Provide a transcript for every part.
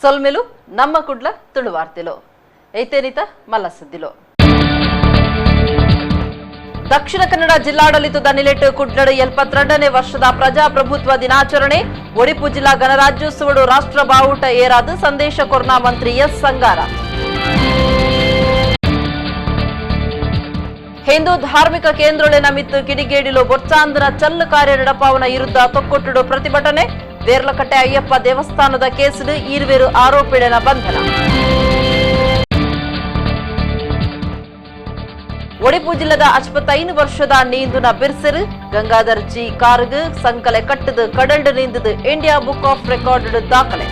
ಸೊಲ್ಮೆಲು ನಮ್ಮ ಕುಡ್ಲ ತುಳುವಾರ್ತೆಲು ಐತೇನಿತ ಮಲ್ಲ ಸುದ್ದಿಲು. ದಕ್ಷಿಣ ಕನ್ನಡ ಜಿಲ್ಲಾಡಳಿತದ ನಿಲೆಟ್ ಕುಡ್ಲಡು 72ನೇ ವರ್ಷದ ಪ್ರಜಾಪ್ರಭುತ್ವ ದಿನಾಚರಣೆ. ಒಡಿಪು ಜಿಲ್ಲಾ ಗಣರಾಜ್ಯೋತ್ಸವಡು ರಾಷ್ಟ್ರ ಬಾವುಟ ಏರಾದ ಸಂದೇಶ ಕೊರ್ನ ಮಂತ್ರಿ ಎಸ್ ಅಂಗಾರ. ಹಿಂದೂ ಧಾರ್ಮಿಕ ಕೇಂದ್ರೊಳೆನ ಮಿತ್ತು ಕಿಡಿಗೇಡಿಲು ಬೊರ್ಚಾಂದನ ಚಲ್ಲು ಕಾರ್ಯ ನಡಪಾವನ ವಿರುದ್ಧ ತೊಕ್ಕೊಟ್ಟುಡು ಪ್ರತಿಭಟನೆ. ದೇರ್ಲಕಟ್ಟೆ ಅಯ್ಯಪ್ಪ ದೇವಸ್ಥಾನದ ಕೇಸಿಡು ಈರ್ವೇರು ಆರೋಪಿಳೆನ ಬಂಧನ. ಒಡಿಪು ಜಿಲ್ಲೆದ 65 ವರ್ಷದ ನೀಂದುನ ಬಿರ್ಸೆರು ಗಂಗಾಧರ್ ಜಿ ಕಾರ್ಗ್ ಸಂಕಲೆ ಕಟ್ಟದು ಕಡಲ್ಡು ನೀಂದುದು India book of record ದಾಖಲೆ.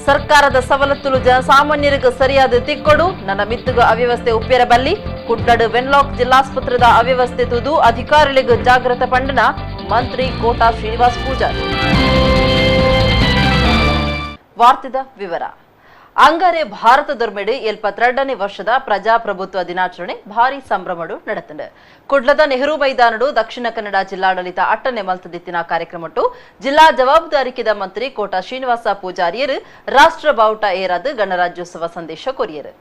ಸರ್ಕಾರದ ಸವಲತ್ತುಲು ಜನಸಾಮಾನ್ಯರಿಗೆ ಸರಿಯಾದ ತಿಕ್ಕೊಡು ನನ್ನ ಮಿತ್ತುಗು ಅವ್ಯವಸ್ಥೆ ಉಪ್ಪೇರಬಲ್ಲಿ. ಕುಡ್ಲಡು ವೆನ್ಲಾಕ್ ಜಿಲ್ಲಾಸ್ಪತ್ರೆದ ಅವ್ಯವಸ್ಥೆ ತುದು ಅಧಿಕಾರಿಗಳಿಗೆ ಜಾಗೃತ ಪಂಡನ ಮಂತ್ರಿ ಕೋಟಾ ಶ್ರೀನಿವಾಸ್ ಪೂಜಾರಿ. ವಾರ್ತೆದ ವಿವರ. ಅಂಗಾರೆ ಭಾರತದೊರ್ಮೆಡು 72ನೇ ವರ್ಷದ ಪ್ರಜಾಪ್ರಭುತ್ವ ದಿನಾಚರಣೆ ಭಾರಿ ಸಂಭ್ರಮಡು ನಡೆತಂಡು. ಕುಡ್ಲದ ನೆಹರು ಮೈದಾನಡು ದಕ್ಷಿಣ ಕನ್ನಡ ಜಿಲ್ಲಾಡಳಿತ ಅಟ್ಟನೆ ಮಲ್ತದಿತ್ತಿನ ಕಾರ್ಯಕ್ರಮಟ್ಟು ಜಿಲ್ಲಾ ಜವಾಬ್ದಾರಿಕೆದ ಮಂತ್ರಿ ಕೋಟಾ ಶ್ರೀನಿವಾಸ ಪೂಜಾರಿಯರು ರಾಷ್ಟ್ರ ಬಾವುಟ ಏರಾದ ಗಣರಾಜ್ಯೋತ್ಸವ ಸಂದೇಶ ಕೊರಿಯರು.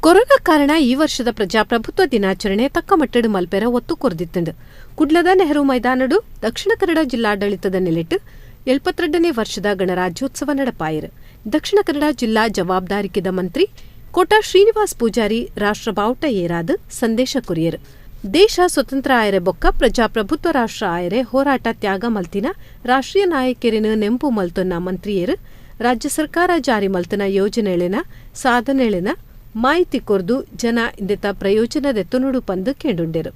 ಕೊರೋನಾ ಕಾರಣ ಈ ವರ್ಷದ ಪ್ರಜಾಪ್ರಭುತ್ವ ದಿನಾಚರಣೆ ತಕ್ಕ ಮಟ್ಟಡು ಮಲ್ಪೆರ ಒತ್ತು ಕೊರ್ದಿತ್ತಂಡು. ಕುಡ್ಲದ ನೆಹರು ಮೈದಾನಡು ದಕ್ಷಿಣ ಕನ್ನಡ ಜಿಲ್ಲಾಡಳಿತದ ನೆಲೆಟ್ಟು 72ನೇ ವರ್ಷದ ಗಣರಾಜ್ಯೋತ್ಸವ ನಡಪಾಯಿರು. ದಕ್ಷಿಣ ಕನ್ನಡ ಜಿಲ್ಲಾ ಜವಾಬ್ದಾರಿಕೆದ ಮಂತ್ರಿ ಕೋಟಾ ಶ್ರೀನಿವಾಸ್ ಪೂಜಾರಿ ರಾಷ್ಟ್ರ ಬಾವುಟ ಏರಾದ ಸಂದೇಶ ಕೊರಿಯರು. ದೇಶ ಸ್ವತಂತ್ರ ಆಯರೆ ಬೊಕ್ಕ ಪ್ರಜಾಪ್ರಭುತ್ವ ರಾಷ್ಟ್ರ ಆಯರೆ ಹೋರಾಟ ತ್ಯಾಗ ಮಲ್ತಿನ ರಾಷ್ಟ್ರೀಯ ನಾಯಕರಿನ ನೆಂಪು ಮಲ್ತೊನ್ನ ಮಂತ್ರಿಯರು ರಾಜ್ಯ ಸರ್ಕಾರ ಜಾರಿ ಮಲ್ತನ ಯೋಜನೆಳೆನ ಸಾಧನೆಳೆನ ಮಾಹಿತಿ ಕೊರ್ದು ಜನ ಇಂದೆತ ಪ್ರಯೋಜನದೆತ್ತುನುಡು ಪಂದು ಕೇಂಡುಂಡೆರು.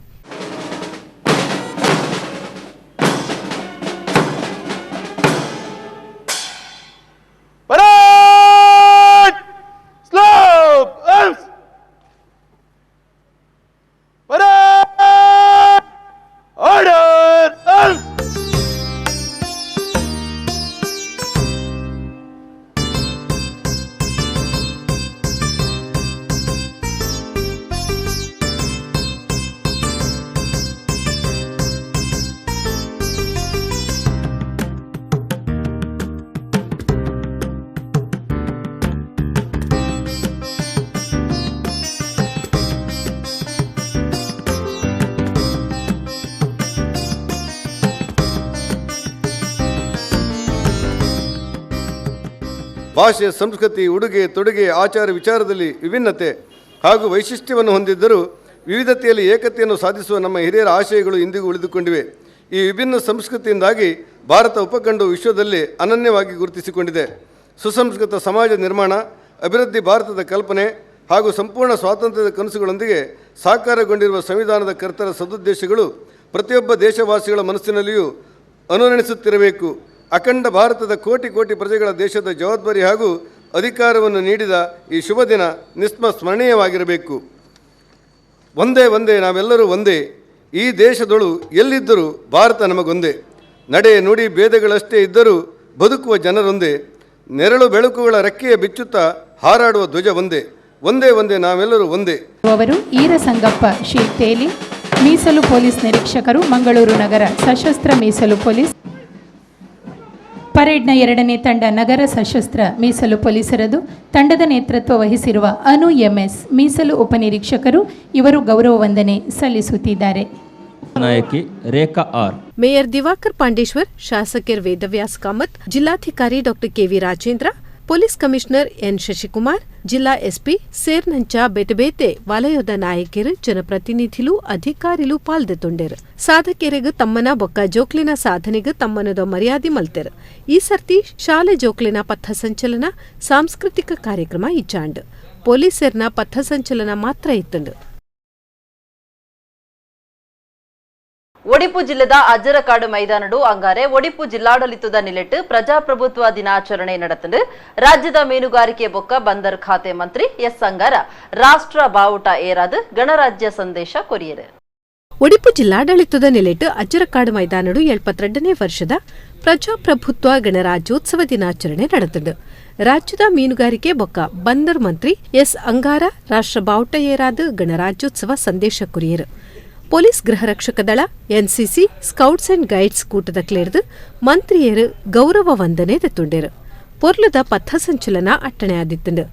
ಭಾಷೆ, ಸಂಸ್ಕೃತಿ, ಉಡುಗೆ ತೊಡುಗೆ, ಆಚಾರ ವಿಚಾರದಲ್ಲಿ ವಿಭಿನ್ನತೆ ಹಾಗೂ ವೈಶಿಷ್ಟ್ಯವನ್ನು ಹೊಂದಿದ್ದರೂ ವಿವಿಧತೆಯಲ್ಲಿ ಏಕತೆಯನ್ನು ಸಾಧಿಸುವ ನಮ್ಮ ಹಿರಿಯರ ಆಶಯಗಳು ಇಂದಿಗೂ ಉಳಿದುಕೊಂಡಿವೆ. ಈ ವಿಭಿನ್ನ ಸಂಸ್ಕೃತಿಯಿಂದಾಗಿ ಭಾರತ ಉಪಖಂಡವು ವಿಶ್ವದಲ್ಲಿ ಅನನ್ಯವಾಗಿ ಗುರುತಿಸಿಕೊಂಡಿದೆ. ಸುಸಂಸ್ಕೃತ ಸಮಾಜ ನಿರ್ಮಾಣ, ಅಭಿವೃದ್ಧಿ ಭಾರತದ ಕಲ್ಪನೆ ಹಾಗೂ ಸಂಪೂರ್ಣ ಸ್ವಾತಂತ್ರ್ಯದ ಕನಸುಗಳೊಂದಿಗೆ ಸಾಕಾರಗೊಂಡಿರುವ ಸಂವಿಧಾನದ ಕರ್ತರ ಸದುದ್ದೇಶಗಳು ಪ್ರತಿಯೊಬ್ಬ ದೇಶವಾಸಿಗಳ ಮನಸ್ಸಿನಲ್ಲಿಯೂ ಅನುರಣಿಸುತ್ತಿರಬೇಕು. ಅಖಂಡ ಭಾರತದ ಕೋಟಿ ಕೋಟಿ ಪ್ರಜೆಗಳ ದೇಶದ ಜವಾಬ್ದಾರಿ ಹಾಗೂ ಅಧಿಕಾರವನ್ನು ನೀಡಿದ ಈ ಶುಭ ದಿನ ಸ್ಮರಣೀಯವಾಗಿರಬೇಕು. ಒಂದೇ ಒಂದೇ, ನಾವೆಲ್ಲರೂ ಒಂದೇ. ಈ ದೇಶದೊಳು ಎಲ್ಲಿದ್ದರೂ ಭಾರತ ನಮಗೊಂದೇ. ನಡೆ ನುಡಿ ಭೇದಗಳಷ್ಟೇ ಇದ್ದರೂ ಬದುಕುವ ಜನರೊಂದೇ. ನೆರಳು ಬೆಳಕುಗಳ ರೆಕ್ಕೆಯ ಬಿಚ್ಚುತ್ತಾ ಹಾರಾಡುವ ಧ್ವಜ ಒಂದೇ. ಒಂದೇ ಒಂದೇ, ನಾವೆಲ್ಲರೂ ಒಂದೇ. ಅವರು ಈರಸಂಗಪ್ಪ ಶೀರ್ತೇಲಿ, ಮೀಸಲು ಪೊಲೀಸ್ ನಿರೀಕ್ಷಕರು, ಮಂಗಳೂರು ನಗರ ಸಶಸ್ತ್ರ ಮೀಸಲು ಪೊಲೀಸ್. ಪರೇಡ್ನ ಎರಡನೇ ತಂಡ ನಗರ ಸಶಸ್ತ್ರ ಮೀಸಲು ಪೊಲೀಸರದು. ತಂಡದ ನೇತೃತ್ವ ವಹಿಸಿರುವ ಅನು ಎಂಎಸ್, ಮೀಸಲು ಉಪನಿರೀಕ್ಷಕರು, ಇವರು ಗೌರವ ವಂದನೆ ಸಲ್ಲಿಸುತ್ತಿದ್ದಾರೆ. ನಾಯಕಿ ರೇಖಾ ಆರ್. ಮೇಯರ್ ದಿವಾಕರ್ ಪಾಂಡೇಶ್ವರ್, ಶಾಸಕರ್ ವೇದವ್ಯಾಸ್ ಕಾಮತ್, ಜಿಲ್ಲಾಧಿಕಾರಿ doctor KV Rajendra, police commissioner N Shashikumar, ಜಿಲ್ಲಾ ಎಸ್ಪಿ ಸೇರ್ನಂಚ ಬೇತೆ ಬೇತೆ ವಲಯದ ನಾಯಕರು, ಜನಪ್ರತಿನಿಧಿಲು, ಅಧಿಕಾರಿಲು ಪಾಲ್ದೆತೊಂಡೆರು. ಸಾಧಕೆರೆಗ್ ತಮ್ಮನ ಬೊಕ್ಕ ಜೋಕ್ಲಿನ ಸಾಧನೆಗ್ ತಮ್ಮನದ ಮರ್ಯಾದೆ ಮಲ್ತೆರ್. ಈ ಸರ್ತಿ ಶಾಲೆ ಜೋಕ್ಲಿನ ಪಥಸಂಚಲನ, ಸಾಂಸ್ಕೃತಿಕ ಕಾರ್ಯಕ್ರಮ ಇಚ್ಚಾಂಡ್. ಪೊಲೀಸರ್ನ ಪಥಸಂಚಲನ ಮಾತ್ರ ಇತ್ತಂಡು. ಒಡಿಪು ಜಿಲ್ಲೆದ ಅಜ್ಜರಕಾಡು ಮೈದಾನಡು ಅಂಗಾರೆ ಒಡಿಪು ಜಿಲ್ಲಾಡಳಿತದ ನಿಲೆಟ್ಟು ಪ್ರಜಾಪ್ರಭುತ್ವ ದಿನಾಚರಣೆ ನಡೆತಂಡು. ರಾಜ್ಯದ ಮೀನುಗಾರಿಕೆ ಬೊಕ್ಕ ಬಂದರ್ ಖಾತೆ ಮಂತ್ರಿ ಎಸ್ ಅಂಗಾರ ರಾಷ್ಟ್ರ ಬಾವುಟ ಏರಾದ ಗಣರಾಜ್ಯ ಸಂದೇಶ ಕೊರಿಯರು. ಒಡಿಪು ಜಿಲ್ಲಾಡಳಿತದ ನಿಲೆಟ್ಟು ಅಜ್ಜರಕಾಡು ಮೈದಾನಡು 72ನೇ ವರ್ಷದ ಪ್ರಜಾಪ್ರಭುತ್ವ ಗಣರಾಜ್ಯೋತ್ಸವ ದಿನಾಚರಣೆ ನಡೆತಂಡು. ರಾಜ್ಯದ ಮೀನುಗಾರಿಕೆ ಬೊಕ್ಕ ಬಂದರ್ ಮಂತ್ರಿ ಎಸ್ ಅಂಗಾರ ರಾಷ್ಟ್ರ ಬಾವುಟ ಏರಾದ ಗಣರಾಜ್ಯೋತ್ಸವ ಸಂದೇಶ ಕೊರಿಯರು. Police ಗೃಹ ರಕ್ಷಕ ದಳ, NCC, scouts and guides ಕೂಟದ ಕ್ಲೇರ್ದು ಮಂತ್ರಿಯರು ಗೌರವ ವಂದನೆ ದೆತ್ತುಂಡೇರು. ಪೊರ್ಲುದ ಪಥಸಂಚಲನ ಅಟ್ಟಣೆ ಆದಿತ್ತುಂಡು.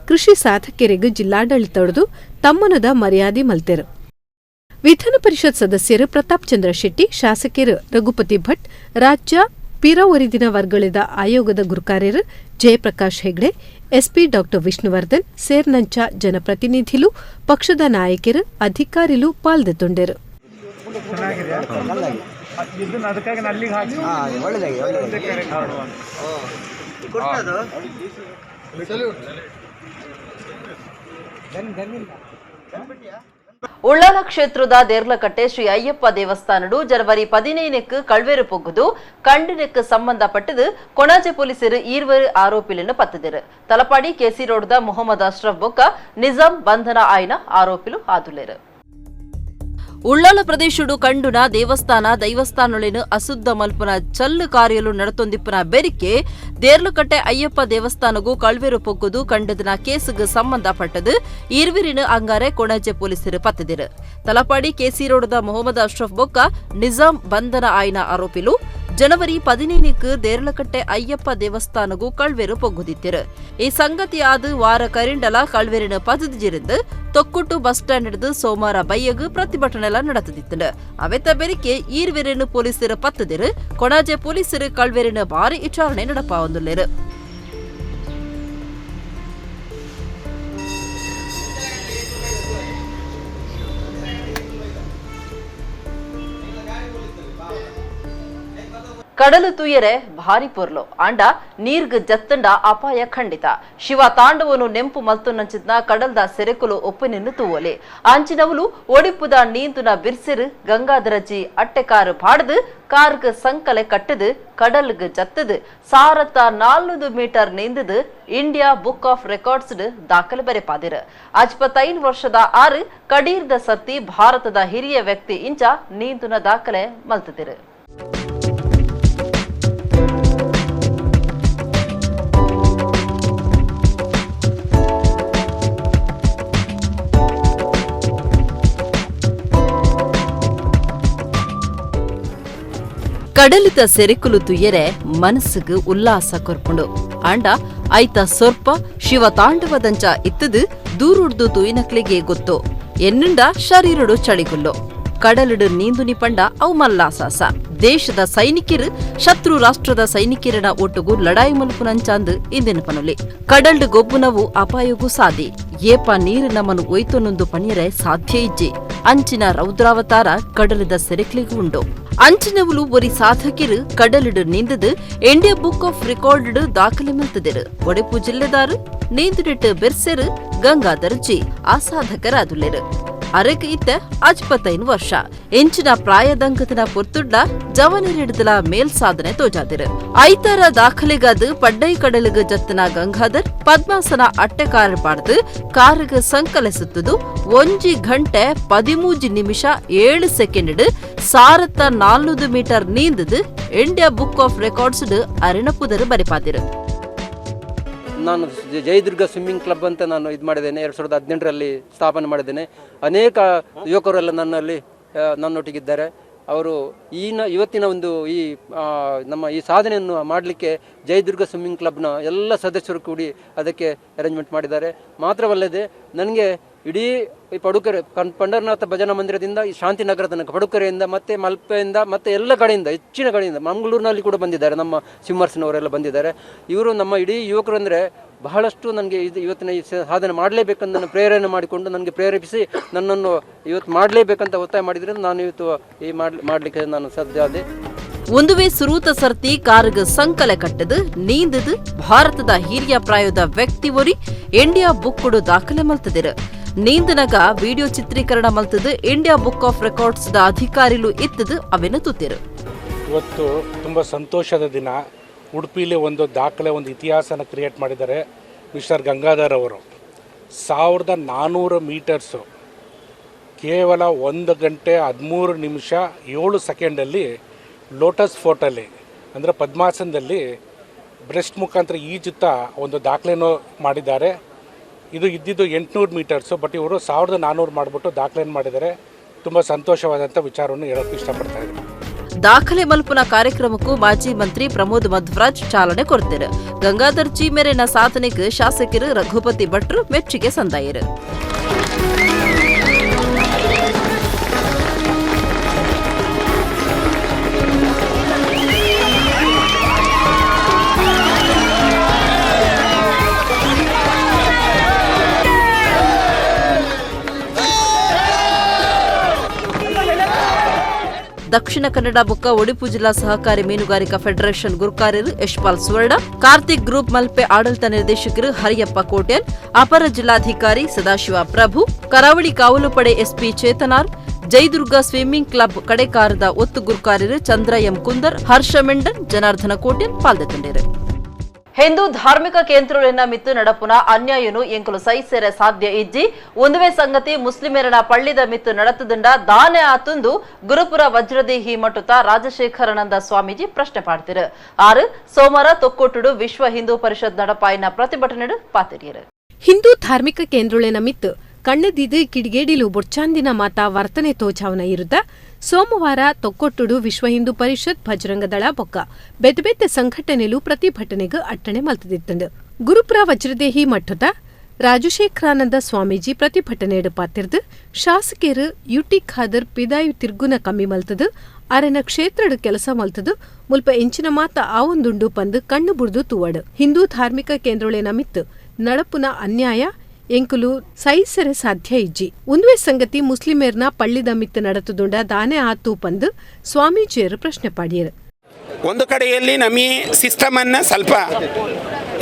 ಕೃಷಿ ಸಾಧಕರಿಗೆ ಜಿಲ್ಲಾಡಳಿತೊಡದು ತಮ್ಮನದ ಮರ್ಯಾದೆ ಮಲ್ತೆರು. ವಿಧಾನ ಪರಿಷತ್ ಸದಸ್ಯರು ಪ್ರತಾಪ್ ಚಂದ್ರ ಶೆಟ್ಟಿ, ಶಾಸಕರು ರಘುಪತಿ ಭಟ್, ರಾಜ್ಯ ಪಿರವರಿದಿನ ವರ್ಗಳಿದ ಆಯೋಗದ ಗುರುಕಾರ್ಯರು ಜಯಪ್ರಕಾಶ್ ಹೆಗ್ಡೆ, ಎಸ್ಪಿ ಡಾ ವಿಷ್ಣುವರ್ಧನ್ ಸೇರ್ನಂಚ ಜನಪ್ರತಿನಿಧಿಲು, ಪಕ್ಷದ ನಾಯಕರು, ಅಧಿಕಾರಿಲು ಪಾಲ್ದೆತ್ತೊಂಡೆರು. ಉಳ್ಳಾಲ ಕ್ಷೇತ್ರದ ದೇರ್ಲಕಟ್ಟೆ ಶ್ರೀ ಅಯ್ಯಪ್ಪ ದೇವಸ್ಥಾನಡು ಜನವರಿ 15ಕ್ಕೆ ಕಳ್ವೇರು ಪೊಗ್ಗುದು ಕಂಡಿನಕ್ಕೆ ಸಂಬಂಧಪಟ್ಟದು ಕೊಣಾಜೆ ಪೊಲೀಸರು ಈರ್ವರು ಆರೋಪಿలను ಪತ್ತದಿರು. ತಲಪಾಡಿ ಕೆಸಿ ರೋಡ್ದ ಮೊಹಮ್ಮದ್ ಅಶ್ರಫ್ ಬೊಕ್ಕ ನಿಜಾಂ ಬಂಧನ ಆಯ್ನ ಆರೋಪಿಲು ಆದುಲೇರು. ಉಳ್ಳಾಲ ಪ್ರದೇಶಡು ಕಂಡುನ ದೇವಸ್ಥಾನ ದೈವಸ್ಥಾನೊಳಿನ ಅಶುದ್ಧ ಮಲ್ಪನ ಚಲ್ಲು ಕಾರ್ಯಲು ನಡತೊಂದಿಪ್ಪನ ಬೆರಿಕೆ ದೇರ್ಲುಕಟ್ಟೆ ಅಯ್ಯಪ್ಪ ದೇವಸ್ಥಾನಗೂ ಕಳ್ವೆರು ಪೊಗ್ಗುದು ಕಂಡದನ ಕೇಸುಗೆ ಸಂಬಂಧಪಟ್ಟದು ಇರ್ವಿರಿನ ಅಂಗಾರೆ ಕೊಣಾಜೆ ಪೊಲೀಸರು ಪತ್ತದಿರು. ತಲಪಾಡಿ ಕೆಸಿ ರೋಡ್ದ ಮೊಹಮ್ಮದ್ ಅಶ್ರಫ್ ಬೊಕ್ಕ ನಿಜಾಂ ಬಂಧನ ಆಯ್ನ ಆರೋಪಿಲು ಜನವರಿ 15ಕ್ಕೆ ದೇರ್ಲಕಟ್ಟೆ ಅಯ್ಯಪ್ಪ ದೇವಸ್ಥಾನಗೂ ಕಳ್ವೆರು ಪೊಗ್ಗುದಿತ್ತಿರು. ಈ ಸಂಗತಿ ಆದು ವಾರ ಕರಿಂಡಲ ಕಳ್ವೆರಿನ ಪದದಿಜಿருந்து ತೊಕ್ಕುಟ್ಟು ಬಸ್ ಸ್ಟ್ಯಾಂಡ್ ಹಿಡಿದು ಸೋಮವಾರ ಬೈಯಗು ಪ್ರತಿಭಟನೆ ನಡೆದಿತ್ತು. ಅವೆತ ಬೆರಿಕೆ ಈರ್ವೆರನ್ನು ಪೊಲೀಸರು ಪತ್ತದಿರು. ಕೊಣಾಜೆ ಪೊಲೀಸರು ಕಳ್ವೆರಿನ ಭಾರಿ ವಿಚಾರಣೆ நடப்பாವೊಂದುಲ್ಲೇರು. ಕಡಲು ತುಯರೆ ಭಾರಿ ಪೊರ್ಲು ಆಂಡ ನೀರ್ಗ್ ಜತ್ತಂಡ ಅಪಾಯ ಖಂಡಿತ. ಶಿವ ತಾಂಡವನು ನೆಂಪು ಮಲ್ತುನಂಚಿತ್ನ ಕಡಲ್ದ ಸೆರೆಕುಲು ಒಪ್ಪುನಿನ್ನು ತೂವಲೆ. ಆಂಚಿನವಲು ಒಡಿಪುದ ನೀಂದುನ ಬಿರ್ಸಿರು ಗಂಗಾಧರಜಿ ಅಟ್ಟೆಕಾರು ಪಾಡದು ಕಾರ್ಗ್ ಸಂಕಲೆ ಕಟ್ಟದು ಕಡಲ್ಗ್ ಜತ್ತದು ಸಾರತ್ತ 400 ಮೀಟರ್ ನೀಂದದು India book of records ದಾಖಲೆ ಬರೆಪಾದಿರು. 55 ವರ್ಷದ ಆರು ಕಡೀರ್ದ ಸರ್ತಿ ಭಾರತದ ಹಿರಿಯ ವ್ಯಕ್ತಿ ಇಂಚ ನೀಂದುನ ದಾಖಲೆ ಮಲ್ತದಿರು. ಕಡಲಿತ ಸೆರೆಕುಲು ತುಯರೆ ಮನಸ್ಸುಗು ಉಲ್ಲಾಸ ಕೊರ್ಪುಂಡು. ಆಂಡ ಐತ ಸೊರ್ಪ ಶಿವ ತಾಂಡವದಂಚ ಇತ್ತದು ದೂರುಡ್ದು ತುಯಿನಕ್ಲಿಗೆ ಗೊತ್ತು. ಎನ್ನುಂಡ ಶರೀರಡು ಚಳಿಗುಲ್ಲು ಕಡಲಿಡು ನೀಂದುನಿ ಪಂಡ ಅವು ಮಲ್ಲಾಸಾಸ. ದೇಶದ ಸೈನಿಕರು ಶತ್ರು ರಾಷ್ಟ್ರದ ಸೈನಿಕರನ ಒಟ್ಟುಗು ಲಡಾಯಿ ಮಲ್ಪುನಂಚಾಂದು ಇಂದಿನ ಪನುಲಿ. ಕಡಲ್ಡು ಗೊಬ್ಬುನವು ಅಪಾಯಗೂ ಸಾದಿ. ಏಪ ನೀರು ನಮ್ಮನು ಒಯ್ತೊನೊಂದು ಪಣಿಯರೆ ಸಾಧ್ಯ ಇಜ್ಜಿ. ಅಂಚಿನ ರೌದ್ರಾವತಾರ ಕಡಲದ ಸೆರೆಕ್ಲಿಗೂ ಉಂಡು. ಅಂಚಿನವುಲು ಒರಿ ಸಾಧಕಿರು ಕಡಲಿಡು ನೀಂದದು India book of record ದಾಖಲೆ ಮಲ್ತದಿರು. ಒಡೆಪು ಜಿಲ್ಲೆದಾರು ನೀಂದುಡಿಟ್ಟು ಬೆರ್ಸೆರು ಗಂಗಾಧರ್ ಜಿ ಆ ಸಾಧಕರಾದುಲ್ಲೆರು. ಅರೆಗ್ ಇತ್ತ 55 ವರ್ಷ. ಎಂಚಿನ ಪ್ರಾಯದಂಕತನ ಪೊರ್ತುಡ್ಲ ಜವನರಿಡ್ದಲ ಮೇಲ್ ಸಾಧನೆ ತೋಜಾದಿರು. ಐತರ ದಾಖಲೆಗಾದು ಪಡ್ಡೈ ಕಡಲಿಗೆ ಜತ್ತನ ಗಂಗಾಧರ್ ಪದ್ಮಾಸನ ಅಟ್ಟೆಕಾರ ಪಾಡ್ದು ಕಾರಿಗೆ ಸಂಕಲಿಸುತ್ತದು 1 ಗಂಟೆ 13 ನಿಮಿಷ 7 ಸೆಕೆಂಡ್ ಸಾರತ್ತ 400 ಮೀಟರ್ ನೀಂದದು India book of records ಅರಿಣಪುದರು ಬರಿಪಾದಿರು. ನಾನು ಜಯದುರ್ಗ ಸ್ವಿಮ್ಮಿಂಗ್ ಕ್ಲಬ್ ಅಂತ ನಾನು ಇದು ಮಾಡಿದ್ದೇನೆ. 2018ರಲ್ಲಿ ಸ್ಥಾಪನೆ ಮಾಡಿದ್ದೇನೆ. ಅನೇಕ ಯುವಕರೆಲ್ಲ ನನ್ನೊಟ್ಟಿಗಿದ್ದಾರೆ. ಅವರು ಇವತ್ತಿನ ಒಂದು ಈ ನಮ್ಮ ಈ ಸಾಧನೆಯನ್ನು ಮಾಡಲಿಕ್ಕೆ ಜಯದುರ್ಗ ಸ್ವಿಮ್ಮಿಂಗ್ ಕ್ಲಬ್ನ ಎಲ್ಲ ಸದಸ್ಯರು ಕೂಡಿ ಅದಕ್ಕೆ ಅರೇಂಜ್ಮೆಂಟ್ ಮಾಡಿದ್ದಾರೆ. ಮಾತ್ರವಲ್ಲದೆ ನನಗೆ ಇಡೀ ಈ ಪಡುಕೆರೆ ಪಂಡರನಾಥ ಭಜನಾ ಮಂದಿರದಿಂದ ಈ ಶಾಂತಿನಗರ ತನಕ, ಪಡುಕೆರೆಯಿಂದ ಮತ್ತು ಮಲ್ಪೆಯಿಂದ ಮತ್ತು ಎಲ್ಲ ಕಡೆಯಿಂದ, ಹೆಚ್ಚಿನ ಕಡೆಯಿಂದ ಮಂಗಳೂರಿನಲ್ಲಿ ಕೂಡ ಬಂದಿದ್ದಾರೆ, ನಮ್ಮ ಸ್ವಿಮ್ಮರ್ಸ್ನವರೆಲ್ಲ ಬಂದಿದ್ದಾರೆ. ಇವರು ನಮ್ಮ ಇಡೀ ಯುವಕರು ಅಂದರೆ ಬಹಳಷ್ಟು ನನಗೆ ಇದು ಇವತ್ತಿನ ಈ ಸಾಧನೆ ಮಾಡಲೇಬೇಕಂತ ನನ್ನ ಪ್ರೇರಣೆ ಮಾಡಿಕೊಂಡು ನನಗೆ ಪ್ರೇರೇಪಿಸಿ ನನ್ನನ್ನು ಇವತ್ತು ಮಾಡಲೇಬೇಕಂತ ಒತ್ತಾಯ ಮಾಡಿದರೆ ನಾನು ಇವತ್ತು ಈ ಮಾಡಲಿಕ್ಕೆ ನಾನು ಸಾಧ್ಯ ಆದೆ. ಒಂದುವೇ ಸುರೂತ ಸರ್ತಿ ಕಾರುಗ ಸಂಕಲೆ ಕಟ್ಟದು ನೀಂದದು ಭಾರತದ ಹಿರಿಯ ಪ್ರಾಯದ ವ್ಯಕ್ತಿ ಒರಿ ಇಂಡಿಯಾ ಬುಕ್ ಕೊಡು ದಾಖಲೆ ಮಲ್ತದಿರು. ನೀಂದನಗ ವಿಡಿಯೋ ಚಿತ್ರೀಕರಣ ಮಲ್ತದು India book of records the ಅಧಿಕಾರಿಲು ಇತ್ತದು ಅವೆನ ತುತ್ತಿರು. ಇವತ್ತು ತುಂಬ ಸಂತೋಷದ ದಿನ. ಉಡುಪಿಲಿ ಒಂದು ದಾಖಲೆ, ಒಂದು ಇತಿಹಾಸನ ಕ್ರಿಯೇಟ್ ಮಾಡಿದ್ದಾರೆ ಮಿಸ್ಟರ್ ಗಂಗಾಧರ್ ಅವರು. 1400 ಮೀಟರ್ಸು ಕೇವಲ 1 ಗಂಟೆ 13 ನಿಮಿಷ 7 ಸೆಕೆಂಡಲ್ಲಿ ಲೋಟಸ್ ಫೋರ್ಟಲ್ಲಿ, ಅಂದರೆ ಪದ್ಮಾಸನದಲ್ಲಿ ಬ್ರೆಸ್ಟ್ ಮುಖಾಂತರ ಈಜುತ್ತಾ ಒಂದು ದಾಖಲೆನೂ ಮಾಡಿದ್ದಾರೆ. ಇದು ಇದ್ದಿದ್ದು 800 ಮೀಟರ್ಸು, ಬಟ್ ಇವರು 1400 ಮಾಡಿಬಿಟ್ಟು ದಾಖಲೆಯನ್ನು ಮಾಡಿದ್ದಾರೆ. ತುಂಬ ಸಂತೋಷವಾದಂಥ ವಿಚಾರವನ್ನು ಹೇಳೋಕ್ಕೆ ಇಷ್ಟಪಡ್ತಾ ಇದ್ದೀನಿ. ದಾಖಲೆ ಮಲ್ಪುನ ಕಾರ್ಯಕ್ರಮಕ್ಕೂ ಮಾಜಿ ಮಂತ್ರಿ ಪ್ರಮೋದ್ ಮಧ್ವರಾಜ್ ಚಾಲನೆ ಕೊಡ್ತಿರು. ಗಂಗಾಧರ್ ಜಿ ಮೇರೆನ ಸಾಧನೆಗೆ ಶಾಸಕರು ರಘುಪತಿ ಭಟ್ರು ಮೆಚ್ಚುಗೆ ಸಂದಾಯರು. ದಕ್ಷಿಣ ಕನ್ನಡ ಬೊಕ್ಕ ಒಡಿಪು ಜಿಲ್ಲಾ ಸಹಕಾರಿ ಮೀನುಗಾರಿಕಾ ಫೆಡರೇಷನ್ ಗುರುಕಾರ್ಯರು ಯಶ್ಪಾಲ್ ಸುವರ್ಣ, ಕಾರ್ತಿಕ್ ಗ್ರೂಪ್ ಮಲ್ಪೆ ಆಡಳಿತ ನಿರ್ದೇಶಕರು ಹರಿಯಪ್ಪ ಕೋಟ್ಯಾನ್, ಅಪರ ಜಿಲ್ಲಾಧಿಕಾರಿ ಸದಾಶಿವ ಪ್ರಭು, ಕರಾವಳಿ ಕಾವಲು ಪಡೆ ಎಸ್ಪಿ ಚೇತನಾರ್, ಜೈದುರ್ಗ ಸ್ವಿಮ್ಮಿಂಗ್ ಕ್ಲಬ್ ಕಡೆಕಾರದ ಒತ್ತು ಗುರುಕಾರ್ಯರು ಚಂದ್ರ ಎಂ ಕುಂದರ್, ಹರ್ಷ ಮೆಂಡನ್, ಜನಾರ್ದನ ಕೋಟ್ಯಾನ್ ಪಾಲ್ಗೊಂಡಿರು. ಹಿಂದೂ ಧಾರ್ಮಿಕ ಕೇಂದ್ರಗಳಿಂದ ಮಿತ್ತು ನಡಪುನ ಅನ್ಯಾಯನು ಎಂಕಲು ಸಹಿಸೇರೆ ಸಾಧ್ಯ ಇಜ್ಜಿ. ಒಂದುವೇ ಸಂಗತಿ ಮುಸ್ಲಿಮೆರನ ಪಳ್ಳಿದ ಮಿತ್ತು ನಡತದಿಂದ ದಾನೆ ಆತುಂದು ಗುರುಪುರ ವಜ್ರದೇಹಿ ಮಟ್ಟುತ್ತ ರಾಜಶೇಖರಾನಂದ ಸ್ವಾಮೀಜಿ ಪ್ರಶ್ನೆ ಪಾಡ್ತಿರು. 6 ಸೋಮವಾರ ತೊಕ್ಕೊಟ್ಟುಡು ವಿಶ್ವ ಹಿಂದೂ ಪರಿಷತ್ ನಡಪಾಯಿನ ಪ್ರತಿಭಟನೆ ಪಾತಿರಿಯರು. ಹಿಂದೂ ಧಾರ್ಮಿಕ ಕೇಂದ್ರಗಳಿನ ಮಿತ್ತು ಕಣ್ಣದಿದು ಕಿಡಿಗೇಡಿಲು ಬೊಡ್ಚಾಂದಿನ ಮಾತಾ ವರ್ತನೆ ತೋಚಾವನ ಇರುತ್ತ ಸೋಮವಾರ ತೊಕ್ಕೊಟ್ಟುಡು ವಿಶ್ವ ಹಿಂದೂ ಪರಿಷತ್, ಭಜರಂಗದಳ ಬೊಕ್ಕ ಬೆದ್ದ ಸಂಘಟನೆಲು ಪ್ರತಿಭಟನೆಗೆ ಅಟ್ಟಣೆ ಮಲ್ತದಿತ್ತಂಡು. ಗುರುಪುರ ವಜ್ರದೇಹಿ ಮಠದ ರಾಜಶೇಖರಾನಂದ ಸ್ವಾಮೀಜಿ ಪ್ರತಿಭಟನೆಡು ಪಾತಿರ್ದು ಶಾಸಕರು ಯುಟಿ ಖಾದರ್ ಪಿದಾಯು ತಿರ್ಗುನ ಕಮ್ಮಿ ಮಲ್ತದು ಅರೆನ ಕ್ಷೇತ್ರಡು ಕೆಲಸ ಮಲ್ತದು ಮುಲ್ಪ ಎಂಚಿನ ಮಾತ ಆವೊಂದುಂಡು ಪಂದು ಕಣ್ಣು ಬುಡ್ದು ತೂವಡು. ಹಿಂದೂ ಧಾರ್ಮಿಕ ಕೇಂದ್ರೊಳೆ ಮಿತ್ತು ನಡಪುನ ಅನ್ಯಾಯ ಎಂಕುಲು ಸಹಿಸರೆ ಸಾಧ್ಯ ಇಜ್ಜಿ. ಒಂದುವೆ ಸಂಗತಿ ಮುಸ್ಲಿಮೇರ್ನ ಪಳ್ಳಿದ ಮಿತ್ತು ನಡತದುಂಡ ದಾನೆ ಆತು ಪಂದು ಸ್ವಾಮೀಜಿಯರು ಪ್ರಶ್ನೆ ಪಾಡಿಯರು. ಒಂದು ಕಡೆಯಲ್ಲಿ ನಮಗೆ ಸಿಸ್ಟಮನ್ನು ಸ್ವಲ್ಪ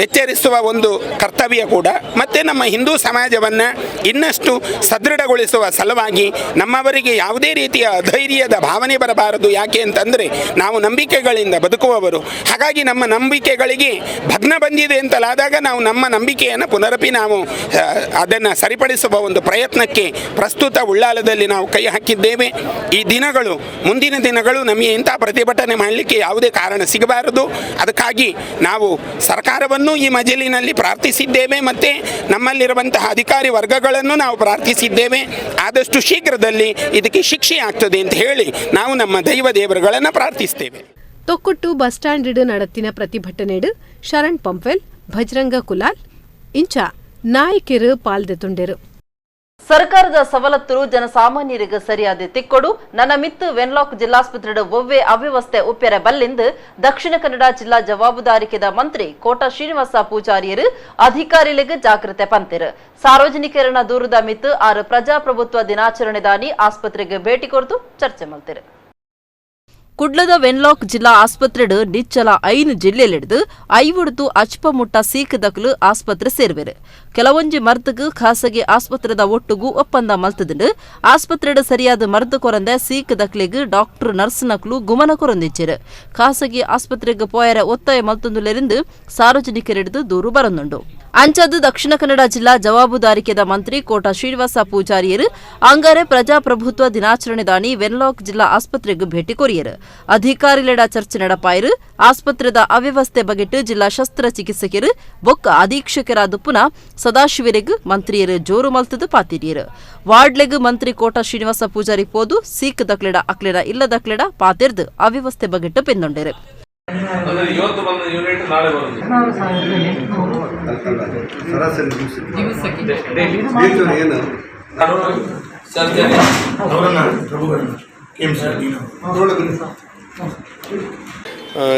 ಎಚ್ಚರಿಸುವ ಒಂದು ಕರ್ತವ್ಯ ಕೂಡ, ಮತ್ತು ನಮ್ಮ ಹಿಂದೂ ಸಮಾಜವನ್ನು ಇನ್ನಷ್ಟು ಸದೃಢಗೊಳಿಸುವ ಸಲುವಾಗಿ ನಮ್ಮವರಿಗೆ ಯಾವುದೇ ರೀತಿಯ ಅಧೈರ್ಯದ ಭಾವನೆ ಬರಬಾರದು. ಯಾಕೆ ಅಂತಂದರೆ ನಾವು ನಂಬಿಕೆಗಳಿಂದ ಬದುಕುವವರು. ಹಾಗಾಗಿ ನಮ್ಮ ನಂಬಿಕೆಗಳಿಗೆ ಭಗ್ನ ಬಂದಿದೆ ಅಂತಲಾದಾಗ ನಾವು ನಮ್ಮ ನಂಬಿಕೆಯನ್ನು ಪುನರಪಿ ನಾವು ಅದನ್ನು ಸರಿಪಡಿಸುವ ಒಂದು ಪ್ರಯತ್ನಕ್ಕೆ ಪ್ರಸ್ತುತ ಉಳ್ಳಾಲದಲ್ಲಿ ನಾವು ಕೈ ಹಾಕಿದ್ದೇವೆ. ಈ ದಿನಗಳು, ಮುಂದಿನ ದಿನಗಳು ನಮಗೆ ಇಂಥ ಪ್ರತಿಭಟನೆ ಮಾಡಲಿಕ್ಕೆ ಯಾವುದೇ ಕಾರಣ ಸಿಗಬಾರದು. ಅದಕ್ಕಾಗಿ ನಾವು ಸರ್ಕಾರವನ್ನು ಈ ಮಜಲಿನಲ್ಲಿ ಪ್ರಾರ್ಥಿಸಿದ್ದೇವೆ ಮತ್ತು ನಮ್ಮಲ್ಲಿರುವಂತಹ ಅಧಿಕಾರಿ ವರ್ಗಗಳನ್ನು ನಾವು ಪ್ರಾರ್ಥಿಸಿದ್ದೇವೆ. ಆದಷ್ಟು ಶೀಘ್ರದಲ್ಲಿ ಇದಕ್ಕೆ ಶಿಕ್ಷೆ ಆಗ್ತದೆ ಅಂತ ಹೇಳಿ ನಾವು ನಮ್ಮ ದೈವ ದೇವರುಗಳನ್ನು ಪ್ರಾರ್ಥಿಸ್ತೇವೆ. ತೊಕ್ಕೊಟ್ಟು ಬಸ್ ಸ್ಟ್ಯಾಂಡ್ ನಡತಿನ ಪ್ರತಿಭಟನೆಡು ಶರಣ್ ಪಂಪ್ವೆಲ್, ಭಜರಂಗ ಕುಲಾಲ್ ಇಂಚ ನಾಯಕರು ಪಾಲ್ದೆ ತುಂಡೆರು. ಸರ್ಕಾರದ ಸವಲತ್ತು ಜನಸಾಮಾನ್ಯರಿಗೆ ಸರಿಯಾದ ತಿಕ್ಕೊಡು, ನನ್ನ ಮಿತ್ತು ವೆನ್ಲಾಕ್ ಜಿಲ್ಲಾಸ್ಪತ್ರೆ ಒವ್ವೆ ಅವ್ಯವಸ್ಥೆ ಉಪ್ಪೆರೆ ಬಲ್ಲಿಂದು ದಕ್ಷಿಣ ಕನ್ನಡ ಜಿಲ್ಲಾ ಜವಾಬ್ದಾರಿಕೆದ ಮಂತ್ರಿ ಕೋಟ ಶ್ರೀನಿವಾಸ ಪೂಜಾರಿಯರು ಅಧಿಕಾರಿಗಳಿಗೆ ಜಾಗೃತೆ ಪಂತಿರು. ಸಾರ್ವಜನಿಕರನ್ನ ದೂರದ ಮಿತ್ತು 6 ಪ್ರಜಾಪ್ರಭುತ್ವ ದಿನಾಚರಣೆ ದಾನಿ ಆಸ್ಪತ್ರೆಗೆ ಭೇಟಿ ಕೊರತು ಚರ್ಚೆ ಮಲ್ತಿರು. ಕುಡ್ಲದ ವೆನ್ಲಾಕ್ ಜಿಲ್ಲಾ ಆಸ್ಪತ್ರೆಡು ನಿಚ್ಚಲ 5 ಜಿಲ್ಲೆಲಿಡ್ದು 5 ಅಚ್ಪಮುಟ್ಟ ಸೀಕದಕಲು ಆಸ್ಪತ್ರೆ ಸೇರುವೆರು. ಕೆಲವೊಂಜಿ ಮರ್ದಗು ಖಾಸಗಿ ಆಸ್ಪತ್ರೆದ ಒಟ್ಟುಗು ಒಪ್ಪಂದ ಮಲ್ತದುಂಡು. ಆಸ್ಪತ್ರೆಡು ಸರಿಯಾದ ಮರ್ದು ಕೊರಂದೆ ಸೀಕದಕ್ಲೆಗ್ ಡಾಕ್ಟರ್ ನರ್ಸ್ ನಕ್ಲು ಗುಮನ ಕೊರೊಂದಿಚ್ಚರು. ಖಾಸಗಿ ಆಸ್ಪತ್ರೆಗೆ ಪೋಯರ ಒತ್ತಾಯ ಮಲ್ತೊಂದುಲೆರಿಂದು ಸಾರ್ವಜನಿಕರಿಡ್ದು ದೂರು ಬರೊಂದುಂಡು. ಅಂಚದು ದಕ್ಷಿಣ ಕನ್ನಡ ಜಿಲ್ಲಾ ಜವಾಬ್ದಾರಿಕೆದ ಮಂತ್ರಿ ಕೋಟ ಶ್ರೀನಿವಾಸ ಪೂಜಾರಿಯರು ಅಂಗಾರೆ ಪ್ರಜಾಪ್ರಭುತ್ವ ದಿನಾಚರಣೆ ದಾನಿ ವೆನ್ಲಾಕ್ ಜಿಲ್ಲಾ ಆಸ್ಪತ್ರೆಗೆ ಭೇಟಿ ಕೊರಿಯರು. ಅಧಿಕಾರಿಲೆಡ ಚರ್ಚೆ ನಡಪಾಯರು. ಆಸ್ಪತ್ರೆದ ಅವ್ಯವಸ್ಥೆ ಬಗೆಟ್ ಜಿಲ್ಲಾ ಶಸ್ತ್ರಚಿಕಿತ್ಸಕರು ಬೊಕ್ಕ ಅಧೀಕ್ಷಕರಾದ ಪುನಃ ಸದಾಶಿವರೆಗ್ ಮಂತ್ರಿಯರು ಜೋರು ಮಲ್ತದು ಪಾತಿರಿಯರು. ವಾರ್ಡ್ಲೆಗ್ ಮಂತ್ರಿ ಕೋಟ ಶ್ರೀನಿವಾಸ ಪೂಜಾರಿ ಪೋದು ಸೀಕ್ ದಕ್ಲೆಡ ಅಕ್ಲೆಡ ಇಲ್ಲದಕ್ಲೆಡ ಪಾತಿರ್ದು ಅವ್ಯವಸ್ಥೆ ಬಗೆಟ್ ಪೆಂದೊಂಡೆರು. ಸರಾಸರಿ